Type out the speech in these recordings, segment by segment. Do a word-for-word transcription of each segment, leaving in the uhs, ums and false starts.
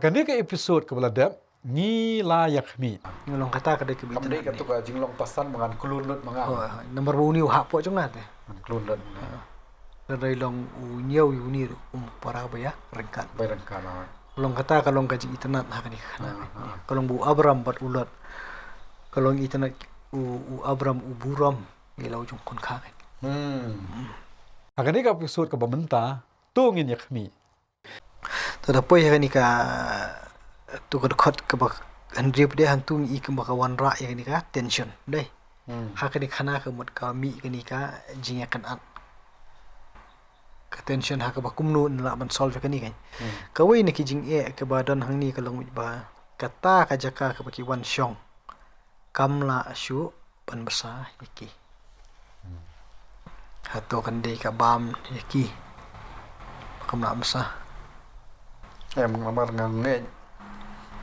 Kane ka episode kaba la dep ngi la ïakhmih. Ngi long kata ka dei ka bit. Kam dei ka tu ka jinglong pasan mangan klun lut mangan. Oh, number one ni u hap po jong nga te. Klun lut. Ka dei long u ñiew u ni um para ba ïa rengkat. Ba rengkat. Long kata ka long ka jing itynnad ha kane ka khana. Ka long ba u Abram bad u Lot. Ka long itynnad u u Abram u burom ïa la u jong khun kha. Hmm. Ha kane ka episode kaba mynta to ngin ïakhmih. To da poi ha kane ka to ka dkhot kaba hynriew pat de hangtu ngi i kaba ka wanrah ïa kane ka tension dei. Hmm. Ha kane ka khana ka mut ka mih kane ka jingïakynad. Ka tension ha kaba kumno yn lah ban solve ïa kane ka. Hmm. Kawei na ki jingeh kaba don hangne ka long ba kata ka jaka kaba ki wan shong kam lah shuh ban bsa ïa ki. Hato kan dei ka bam ïa ki ba kam lah bsa. Em namar nga ngeit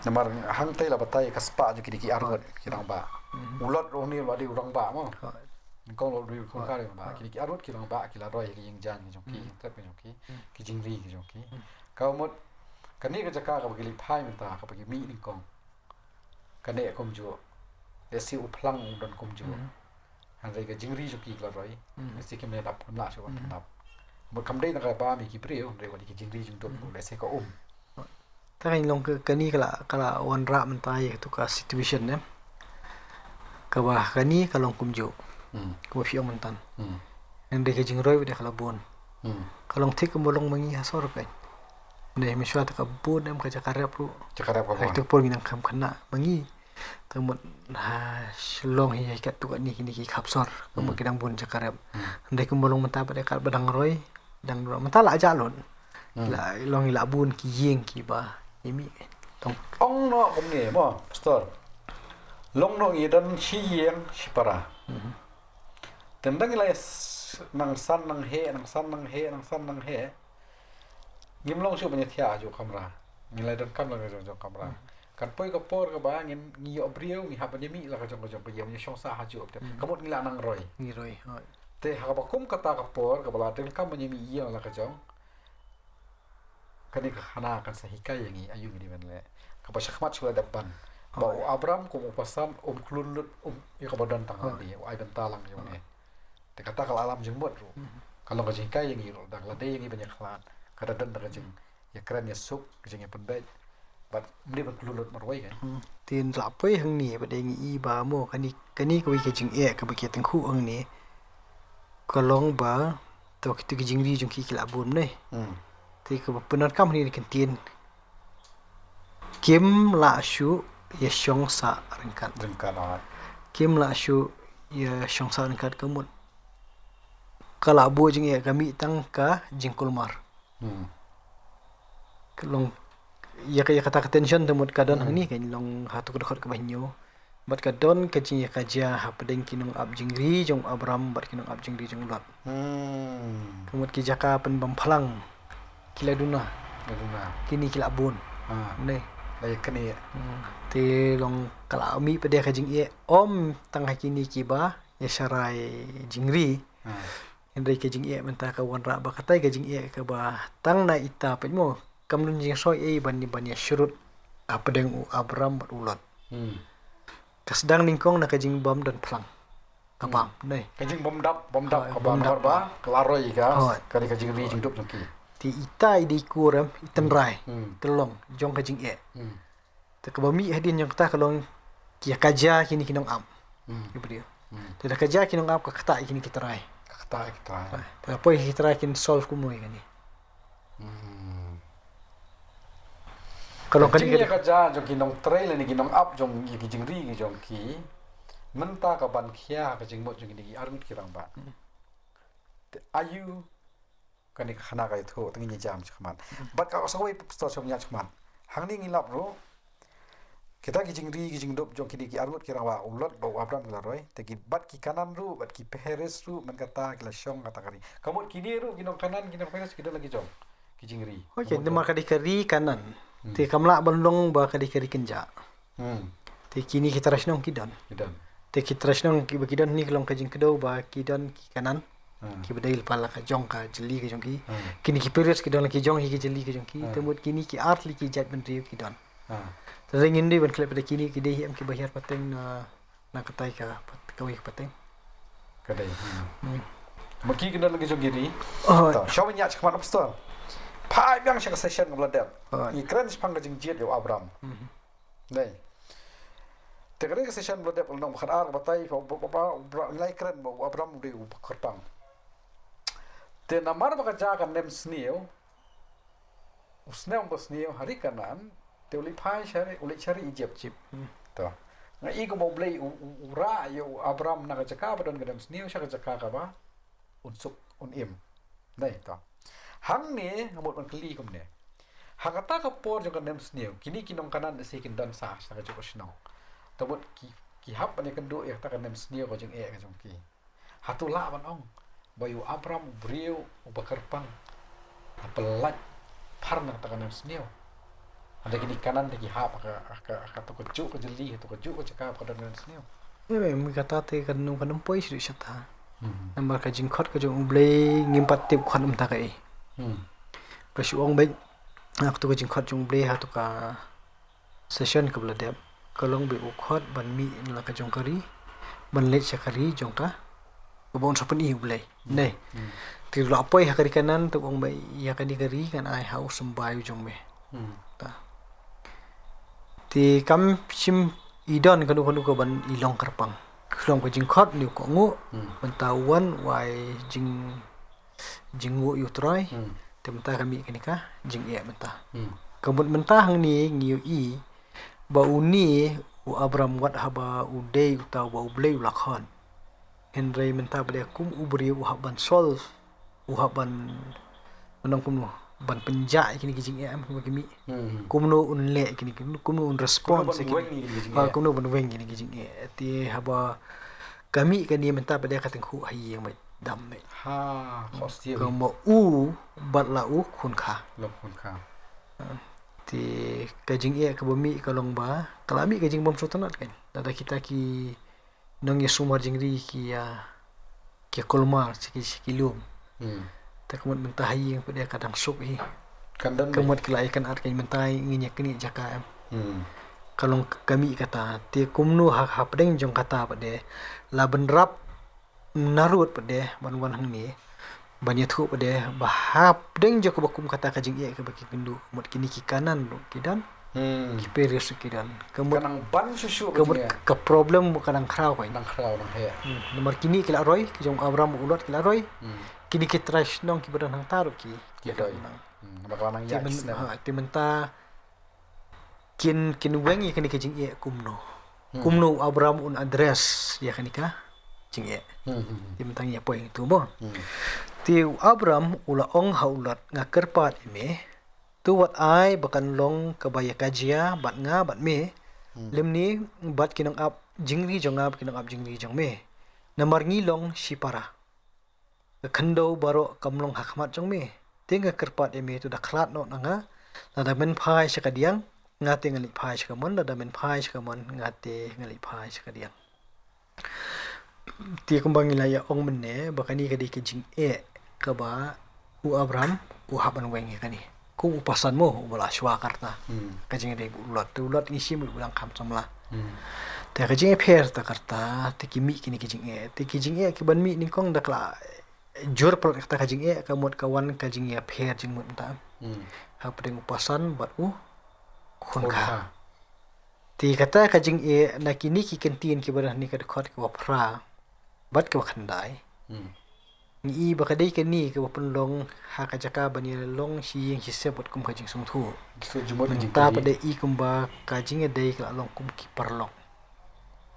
namar hangtei la batai ka spah jong ki dei ki arngut ki rangbah. U Lot ruh ni la dei u rangbah mo. Nyngkong la dei u khun ka rangbah. Ki dei ki arngut ki rangbah ki la roi ïa ki ïing jaiñ ki jong ki, ïing trep ki jong ki, ki jingri ki jong ki. Ka mut kane ka jaka kaba ki leit phai mynta kaba ki mih nyngkong. Kane kumjuh. Lehse u phlang u don kumjuh. Hynrei ka jingri jong ki ka la roi. Lehse kim nang dap, kim lah shuh ban dap. Mut kam dei na ka bam ïa ki briew hynrei wat ïa ki jingri jingdup lehse ka um. Te kan long ka kane ka la ka la wanrah mynta ïa katu ka situation ne. Kaba kane ka long kumjuh. Kaba phi ong mynta. Hynrei ka jingroi wat ïa ka la bun. Ka long thik kumba long ma ngi ha sor ka. Hynrei mynshuwa te ka bun em ka jaka rep ruh. Jaka rep ka bun. Te por ngi nang kham khynnah ma ngi. Te mut ha Shillong hi ïa katu kane kine ki khap sor. Ka mut ki dang bun jaka rep. Hynrei kumba long mynta pat de kat ba dang roi. Dang roi mynta la jah lut. La long la bun ki ïing kiba ïa mih. Tong. Ong noh kumne mo pastor. Long noh ngi don shi ïing shi para. Tang dang ngi la nang san nang heh, nang san nang heh, nang san nang heh. Ngim long shuh ban ïathiah ha jong kamra. Ngi la donkam la ka jong jong kamra. Kan poi ka por kaba ngin ngi ïoh briew ngi hap ban ïa mih la ka jong ka jong ka ïa ban ïa shong sah ha jong. Ka mut ngi la nang roi. Ngi roi. Te ha kaba kum kata ka por kaba la donkam ban ïa mih ïa la ka jong. Kane ka khana kan sa hikai ïa ngi aïu ngi dei ban leh. Kaba shakhmat shu la dep ban. Ba u Abram kum u pasan um klun lut um ïa kaba don tang hangta u ai bynta lang ïa une. Te kata ka la alam jingmut ruh. Ka long ka jinghikai ïa ngi ruh da ka la dei ïa ngi ban ïakhlad. Ka da don da ka jingïakren ïasuk ka jingïapynbeit. Bad ym dei ban klun lut marwei kan. Te la poi hangne ba dei ngi i ba mo kane kane kawei ka jingeh kaba ki ïatyngkhuh hangne. Ka long ba Te ba kito ki jingri jong ki ki la bun ne. Te kaba pyndonkam hangne na kyntien kim lah shuh ïa shong sah ryngkat. Ryngkat ah. Kim lah shuh ïa shong sah ryngkat ka mut. Ka la buh jingeh ka mih tang ka jingkulmar. Ka long ïa ka ïa kata ka tension te mut ka don hangne ka long ha tu ka dkhot kaba hynñiew. Bad ka don ka jingïakajia hapdeng ki nongap jingri jong u Abram bad ki nongap jingri jong u Lot. Ka mut ki jaka pynbam phlang ki la duna. Kine ki la bun. Te long ka la mih pat de ka jingeh ym tang ha kine kiba ïa sharai jingri. Hynrei ka jingeh mynta ka wanrah ba katai ka jingeh kaba tang na ita pat mo. Kam don jingsoi ei ban ban ïa shrut hapdeng u Abram bad u Lot. Ka sdang nyngkong na ka jingbym don phlang. Ka bam dei. Ka jingbym dap bym dap ka bam dap ba ka la roi ka. Ka dei ka jingri jingdup jong ki. Te ita i dei i kur em i tynrai. Te long jong ka jingeh. Te kaba mih hadien jong kata ka long ki ïa kaja kine ki nongap. Ki briew. Te da kaja ki nongap ka ktah ïa kine ki trai. Ka ktah ïa ki trai. Te da poi ki trai kin solve kumno ïa kane. Ka long kane ka jingïa kaja jong ki nongtrei lane ki nongap jong ïa ki jingri ki jong ki. Mynta ka ban khia ka jingmut jong kine ki arngut ki rangbah. Te aïu Kane ka khana ka ïathuh tang ngin ïa jam shakhmat. Bad ka sa kawei pastor sha bniah shakhmat. Hangne ngi lap ruh. Kita ki jingri ki jingdup jong kine ki arngut ki rangbah u Lot bad u Abram ki la roi. Te ki bad ki Kanaan ruh bad ki Periz ruh man kata ki la shong kata ka ri. Ka mut kine ruh ki nong Kanaan ki nong Periz ki don la ki jong ki jingri. Hooid, namar ka dei ka ri Kanaan. Te kam lah ban long ba ka dei ka ri kynjah. Te kine ki trai shnong ki don. Ki don. Te ki trai shnong kiba ki don hangne ka long ka jingkdew ba ki don ki Kanaan. Ki ba dei lypa la ka jong ka jylliew ka jong ki. Kine ki periods ki don la ki jong hi ki jylliew ka jong ki. Te mut kine ki ar tylli ki jait bynriew ki don. Te ngin dei ban klet pat da kine ki dei hi em ki ba hiar pateng na, na katai ka pat-, kawei ka pateng. Ka dei. Hmm. Ma ki ki don la ki jong ki ri. Oh. To, shuwa ban ïa shakmat pastor. Phai biang sha ka session kaba la dep. Oh. Ngi kren shaphang ka jingjied ïa u Abram. Dei. Te ka dei ka session ba la dep, nong ba khatar ba batai ba, ba, ba, ba, ba, ngi la kren ba u Abram u dei u ba kyrpang. Te namar ba ka jia ka nemsniew, u snem ba sniew ha ri Kanaan, te u leit phai sha ri, u leit sha ri Egypt. Egypt. Hmm. To. Nga i kumba u Blei u, u, u rah ïa u Abram na ka jaka ba don ka nemsniew sha ka jaka kaba un suk, un im. Dei to. Hangne nga mut ban kylli kumne. Ha kata ka por jong ka nemsniew, kine ki nong Kanaan lehse kin don sa sha ka juh ka shnong. Te mut ki, ki hap ban ïakynduh ïa kata ka nemsniew ka jingeh ka jong ki. Hato lah ban ong ba ïa u Abram u briew u ba kyrpang, u pyllait phar na kata ka nemsniew? Hynrei kine ki Kanaan te ki hap ha ka, ha ka, ha kato ka juh ka jylliew, ha kato ka juh ka jaka ba ka don ka nemsniew. Ïa, em, kata te kan ym, kan ym poi shuh shuh ta. Hmm. Namar ka jingkhot ka jong u Blei ngim pat tip khot mynta kaei. Hmm. Ka shu ong beit ha kato ka jingkhot jong u Blei ha kato ka session kaba la dep, ka long ba u khot ban mih na la ka jong ka ri, ban leit sha ka ri jong ka, kaba un sa pyni u Blei. Hmm. Dei. Hmm. Te u la poi ha ka ri Kanaan, te u ong ba ïa kane ka ri ngan ai ha u symbai u jong me. Hmm. Ta. Te kam shym i don kano kano ka ban i long kyrpang. Ka long ka jingkhot ne u kohnguh, hmm, mynta u wan u ai jing, jingnguh ïa u Trai. Hmm. Te mynta ka mih kane ka jingeh mynta. Hmm. Ka mut mynta hangne ngi ïohi ba une u Abram wat haba u dei uta uba u Blei u la khot. Hynrei mynta pat de kum u briew u hap ban solve, u hap ban, ban ong kumno, ban pynjah ïa kine ki jingeh em, kumno ki mih. Hmm. Kumno un leh ïa kine ki, kumno un respond ïa kine. Kumno ban weng ïa kine ki jingeh. Ha, kumno ban weng ïa kine ki jingeh. Te haba ka mih kane mynta pat de ka tyngkhuh ha ïing beit, dam beit. Ha, khostia. Kumba u bad la u khun kha. La u khun kha. Te ka jingeh kaba mih ka long ba ka la mih ka jingbymsngewtynnat kan. Lada kita ki nongïasumar jingri ki ïa, ki ïa kulmar sha ki, sha ki lum. Hmm. Te ka mut mynta ha ïing pat de ka dang suk hi. Kan don. Ka mut ki la ïakynad kan mynta ngin ïa knieh jaka em. Hmm. Ka long ka mih kata. Te kumno ha, hapdeng jong kata pat de la bynrap narud pat de ban wan hangne ban ïathuh pat de ba hapdeng jong kaba kum kata ka jingeh kaba ki kynduh, ka mut kine ki Kanaan ruh ki don. Hmm. Ki Periz ruh ki don. Ka mut, ka nang ban shuh shuh ka mut ka problem ka nang khraw kan. Nang khraw, nang heh. Hmm. Namar kine ki la roi, ki jong Abram u Lot ki la roi. Hmm. Kine ki trai shnong kiba don hangta ruh ki, ki la roi. Hmm. Namar ka la nang ïa ki snem. Ha, te mynta kin, kin weng ïa kane ka jingeh kumno. Hmm. Kumno u Abram un address ïa kane ka jingeh. Hmm, hmm, hmm. Te mynta ngi ïa poi tu mo. Hmm. Te u Abram u la ong ha u Lot, nga kyrpad ïa me, to wat ai ba kan long kaba ïa ka jia bad nga bad me. Hmm. Lymne bad ki nongap jingri jong nga bad ki nongap jingri jong me. Namar ngi long shipara. Ka khyndew baroh kam long ha khmat jong me. Te nga kyrpad ïa me to da khlad noh na nga. Lada men phai sha ka diang, nga te ngan leit phai sha ka mon, lada men phai sha ka mon, nga te ngan leit phai sha ka diang. Te kumba ngi la ïa ong mynne ba kane ka dei ka jingeh kaba u Abram u hap ban weng ïa kane. Kum u pasan mo uba la shuwa ka rta. Hmm. Ka jingïadei bad u Lot. Te u Lot ngi shim u dang kham samla. Hmm. Te ka jingïapher ta ka rta, te ki mih kine ki jingeh. Te ki jingeh ki ban mih nyngkong da ka la jur palat kata ka jingeh, ka mut ka wan ka jingïapher jingmut mynta. Hmm. Hapdeng u pasan bad u khun kha. Khun kha. Te kata ka jingeh na kine ki kyntien kiba don ha kane ka dkhot kaba phra bad kaba khyndai. Hmm. Ngi i ba ka dei kane kaba pynlong ha ka jaka ban ïa long shi ïing shi sem bad kum ka jingsngewthuh. Mynta pat de i kumba ka jingïadei ka la long kum ki paralok.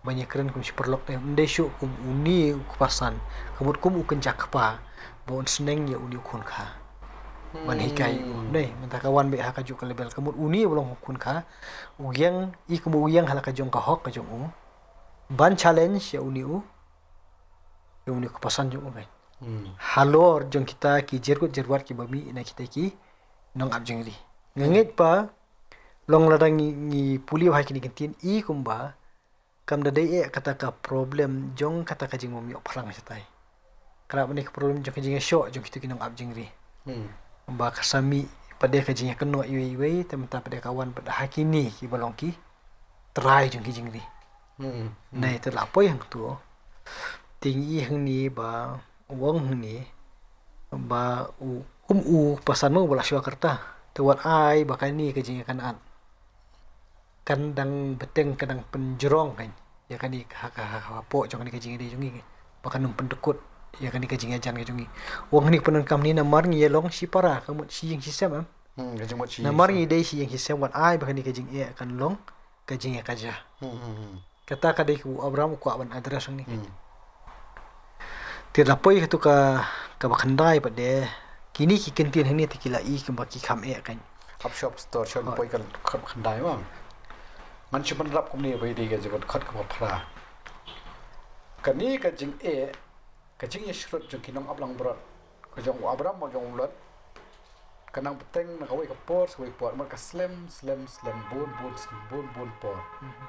Ban ïa kren kum shi paralok te ym dei shuh kum une u kpa san. Ka mut kum u kynja kpa ba un sneng ïa une u khun kha. Ban hikai u. Hmm. Dei, mynta ka wan beit ha kajuh ka level. Ka mut une ba long khun kha, u ïeng, i kumba u ïeng ha la ka jong ka hok ka jong u. Ban challenge ïa une u, ïa une u kpa san jong u kan. Hmm. Halor jong kita ki jyrkut jyrwat kiba mih na kita ki nongap jingri. Nga ngeit ba long lada ngi, ngi pule ha kine ki kyntien i kumba kam da dei eh kata ka problem jong kata ka jingbym ïoh phrang shatai. Ka la ban ïa ka problem jong ka jingïashoh jong kito ki nongap jingri. Hmm. Ba ka sa mih pat de ka jingïakynnoh iwei iwei, te mynta pat de ka wan pat ha kine kiba long ki trai jong ki jingri. Hmm. Hmm. Nai te la poi hangto. Te ngi i hangne ba u ong hangne ba u kum u pasan mo ba la shuwa ka rta. Te wat ai ba kane ka jingïakynad kan dang bteng, kan dang pynjrong kan ïa kane ka, ka, ka, ka hapoh jong kane ka jingïadei jong ngi, ba kan ym pyndkut ïa kane ka jingïajan ka jong ngi. U ong hangne ka pyndonkam hangne namar ngi ïalong shipara, ka mut shi ïing shi sem, em. Hmm, ka jingmut shi ïing shi sem. Namar ngi dei shi ïing shi sem, wat ai ba kane ka jingeh kan long ka jingeh ka ja. Hmm, hmm, hmm. Kata ka dei u Abraham u kwah ban address hangne. Hmm. Te la poi kato ka, kaba khyndai pat de, kine ki kyntien hangne te ki la i kumba ki kham eh kan. Hap shop store shop. Hooid. Poi ka kaba khyndai ma. Ngan shu pynrap kumne ba i dei ka jingkot kaba phra. Kane ka jingeh, ka jingïashrut jong ki nongap langbrot, ka jong u Abraham bad jong u Lot, ka nang bteng na kawei ka por sha kawei por, namar ka slem slem slem bun bun bun bun por. Mhm.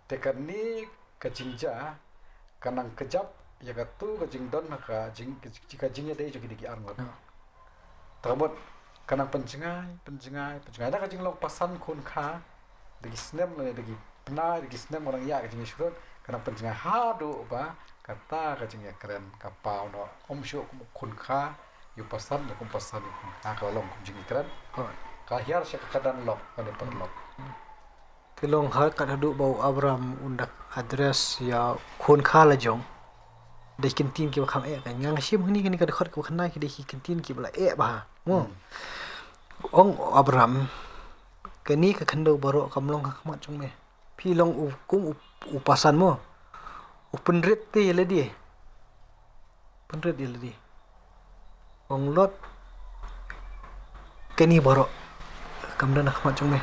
Te kane ka jingjia ka nang kjap ïa kato ka jingdon ha ka jing, ka jing, ka jingïadei jong kine ki arngut. Ya. Te ka mut ka nang pynjngai pynjngai pynjngai na ka jinglong pasan khun kha, da ki snem lane da ki bnai da ki snem ka nang ïa ka jingïashrut, ka nang pynjngai haduh ba kata ka jingïakren ka paw noh, ym shuh kum khun kha ïa u pasan, ïa kum pasan ïa khun kha, ka la long kum jingïakren. Hooid. Ka hiar sha ka kyrdan lok, kane paralok. Hmm. Te long ha kat haduh ba u Abraham un da address ïa u khun kha la jong. Dei ki kyntien kiba kham eh kan, nga ngeit shim hangne kane ka dkhot kaba khyndai ki dei ki kyntien kiba la eh bha. Mo. Hmm. Ong u Abraham, kane ka khyndew baroh kam long ha khmat jong me. Phi long u kum u, u pasan mo. U pynrit te ïa lade. Pynrit ïa lade. Ong Lot, kane baroh kam don ha khmat jong me.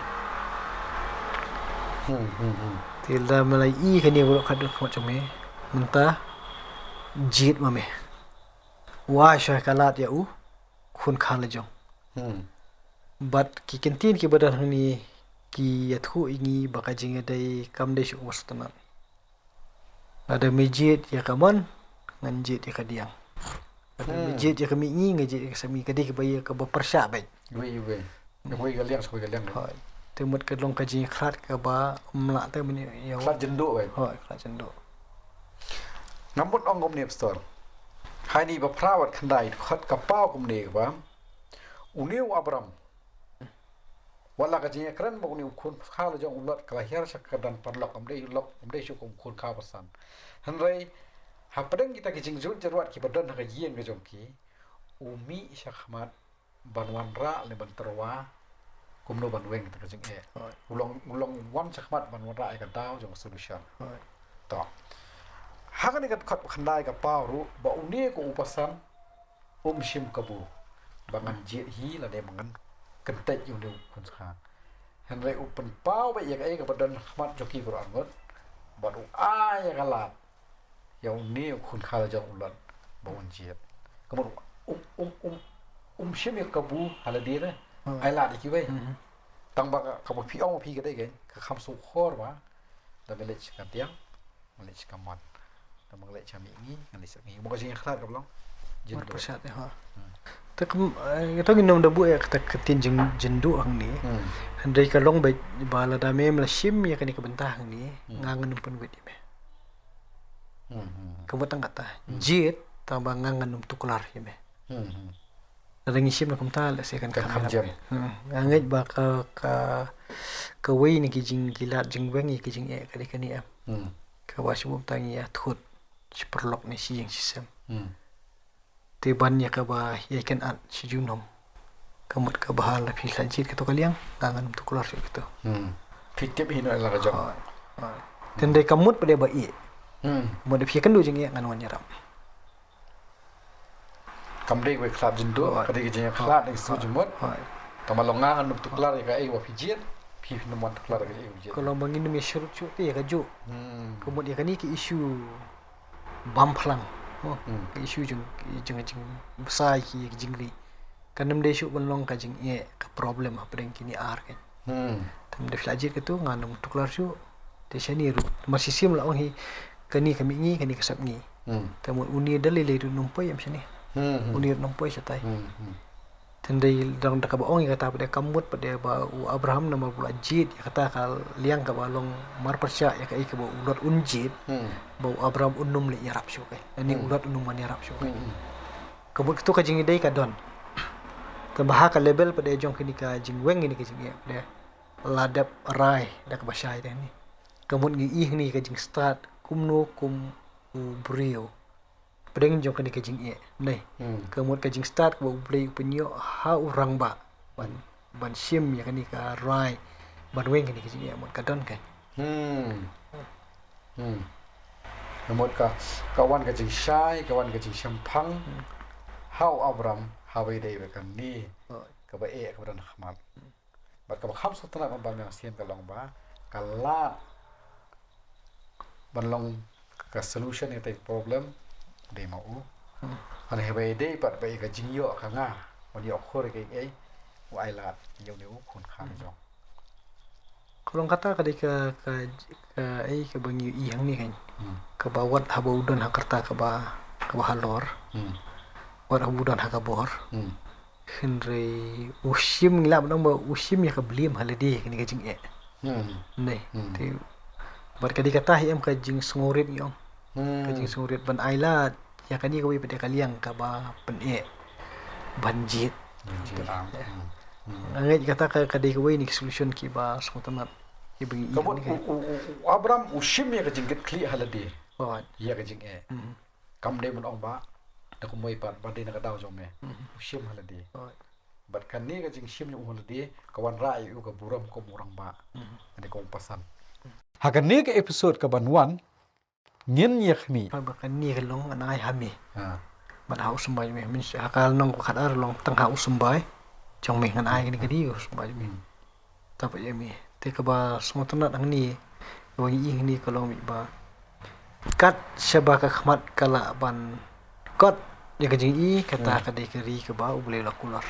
Hmm, hmm, hmm. Te lada me la i kane baroh ka don ha khmat jong me, mynta jied ma me. Wat shu ai ka lad ïa u khun kha la jong. Hmm. Bad ki kyntien kiba don hangne ki ïathuh ïa ngi ba ka jingïadei kam dei shuh uba sngewtynnat. Lada me jied ïa ka mon, ngan jied ïa ka diang. Lada me, hmm, jied ïa ka mihngi, ngan jied ïa ka samngi, ka dei kaba ïa kaba pyrshah beit. Iwei iwei. Iwei ka liang sha kawei ka liang. Hooid. Te mut ka long ka jingkhlad kaba ym lah te mynne ïa. Khlad jynduh beit. Hooid, khlad jynduh. Nga mut ong kumne pastor. Hangne ba phra bad khyndai, dkhot ka paw kumne ba une u Abram. Wat la ka jingïakren ba une u khun kha la jong u Lot ka la hiar sha ka kyrdan paralok, kam dei lok, kam dei shuh kum khun kha pasan. Hynrei hapdeng kita ki jingjot jingruat kiba don ha ka ïing ka jong ki, u mih sha khmat ban wanrah lane ban tyrwa kumno ban weng kita ka jingeh. Hooid. U long, u long wan sha khmat ban wanrah ïa ka daw jong ka solution. Hooid. To. Ha kane ka dkhot ba khyndai ka paw ruh ba une ko u pasan um shim kabu ba ngan jied hi lane ba ngan kyntait ïa une u khun kha. Hynrei u pynpaw beit ïa kaei kaba don ha khmat jong ki baroh arngut bad u ai ïa ka lad ïa une u khun kha la jong u Lot ba un jied. Ka mut um, um, um, um shim ïa kabu ha lade re. Hmm. Ai lad ïa kiwei. Hmm. Tang ba ka, kaba phi ong phi ka dei ka, ka kham sngewkhor ba da me leit sha ka diang. Ngan leit sha ka mon. Te ma ngan leit sha mihngi, ngan leit sha mihngi. Mo ka jingïakhlad ka ba long. Jin. Mar tu. Pyrshah te ha. Hmm. Te kum, eh, to ngin nym da buh ïa kata ka ktien jing, jynduh hangne. Hmm. Hynrei ka long ba, ba lada me la shim ïa kane ka bynta hangne, hmm, nga ngan nym pynwit ïa me. Hmm, hmm. Ka mut tang kata. Hmm. Jied, tang ba nga ngan nym tuklar ïa me. Hmm, hmm. Lada ngi shim na kumta lehse kan kham ïap. Kan kham jam. Hmm. Nga ngeit ba ka, ka, kawei na ki jing, ki lad jingweng ïa ki jingeh ka dei kane em. Hmm. Kaba shu bun tang ïa thut shi paralok ne shi ïing shi sem. Hmm. Te ban ïa kaba ïa kynad shi junom. Ka mut kaba ha la phi la jied kato ka liang, nga ngan ym tuklar shuh kato. Hmm. Phi tip hi noh la ka jong. Hooid. Hooid. Te hynrei ka mut pat de ba ïeh. Hmm. Mut da phi kynduh jingeh ngan wan ïarap. Kam dei kawei khlad jynduh, hooid, ka dei ka jingkhlad, hooid, ïa ki jingmut. Hooid. Tang ba long nga ngan ym tuklar ïa kaei ba phi jied, phi, phin ym wan tuklar ïa kaei ba phi jied. Ka long ba ngin ym ïa shrut shuh te ïa kajuh. Hmm. Ka mut ïa kane ka issue bam phlang. Oh, hmm, ka issue jong, jong, jong bsa ïa ki, ïa ki jingrieh. Kan ym dei shuh ban long ka jingeh, ka problem hapdeng kine ar kan. Hmm. Te mynta phi la jied kato, nga ngan ym tuklar shuh. Te shane ruh, mar shisien la ong hi, kane ka mihngi, kane ka sepngi. Hmm. Te mut une da lei lei ruh nym poi em shane. Hmm, hmm. Une ruh nym poi shatai. Hmm, hmm. Te hynrei dang da kaba ong ïa kata pat de kam mut pat de ba u Abraham namar ba u la jied ïa kata ka liang kaba long marpyrshah ïa kaei kaba u Lot un jied. Hmm. Ba u Abraham un nym leh ïarap shuh kein. Ani u Hmm. Lot un nym wan ïarap shuh kein. Hmm, hmm. Ka mut kato ka jingïadei ka don. Te ba ha ka level pat de jong kane ka jingweng kane ka jingeh pat de la dep rai da kaba shai de hangne. Ka mut ngi i hangne ka jingstad kumno kum u briew pdeng jong kane ka jingeh. Nei. Hmm. Ka mut ka jingstad kaba U Blei u pynïoh ha u rangbah ban, ban shim ïa kane ka rai ban weng kane ka jingeh mut ka don kein. Hmm. Hmm. Ka mut ka, ka wan ka jingshai, ka wan ka jingshemphang. Hmm. Ha u Abram, haba ïadei bad kane. Oh. Kaba eh, kaba don ha khmat. Bad kaba kham sngewtynnat ban ïa sien ka long ba ka lad ban long ka solution ïa ka problem dei ma u. Hmm. Hynrei haba ïadei pat ba ïa ka jingïoh ka nga ban ïoh khur ïa kaei kaei, u ai lad ïa une u khun kha Hmm. jong. Ka long kata ka dei ka, ka, kaei kaba ngi ïohi hangne kein. Hmm. Kaba wat haba u don ha ka rta kaba, kaba halor. Hmm. Wat haba u don ha ka bor. Hmm. Hynrei u shim, ngi lah ban ong ba u shim ïa ka blame ha lade kane ka jingeh. Hmm. Nei. Hmm. Te bad ka dei kata hi em ka jingsngewrit ngi ong. Hmm. Ka jingsngewrit ban ai lad ïa kane kawei pat de ka liang kaba pyneh ban jied. Ban jied. Ban jied. Hmm. Hmm. Nga ngeit kata ka, ka dei kawei na ki solution kiba sngewtynnat kiba ngi ïohi. Ka mut u, u, u, u Abram u shim ïa ka jingkitkhlieh ha lade. Right. Ïa ka jingeh. Hmm. Kam dei ban ong ba da kumwei pat ba dei na ka daw jong me. Hmm. U shim ha lade. Right. Bad kane ka jingshim jong u ha lade ka wanrah ïa u ka burom kum u rangbah. Hmm. Kane ka u pasan. Ha kane ka episode kaban wan ngin ïa khmih. Ba kane ka long ngan ai ha me. Ha. Bad ha u symbai jong me. Min ha ka lynnong kaba khatar long tang ha u symbai jong me ngan ai kane ka dei u symbai jong me. Hmm. Taphot ïa me. Te kaba sngewtynnat hangne, kaba ngi i hangne ka long mih ba kat shaba ka khmat ka lah ban kot ïa ka jingïohi, kata Hmm. ka dei ka ri kaba U Blei u la kular.